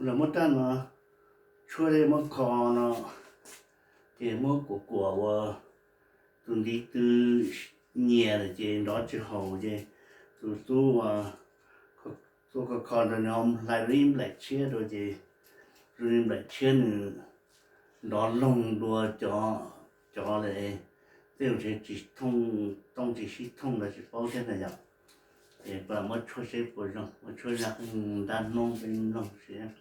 Los muab raj no tshuab, muab kho no, ces muab kuam kuam ua tus ntiv tw nyias lawm ces nrov tsis haum ces tus tub ua, tub kho kho rau no hlais li nplaim tshiab rau ces zoo li nplaim tshiab nws nrov loog dua cov, cov li tej zaum tsis thooj, tooj tsis sib thooj los tsis paub thiab na yom. Ces pab muab tshuab seb puas zoo, muab tshuab zaj ntab hnub peb mloog seb.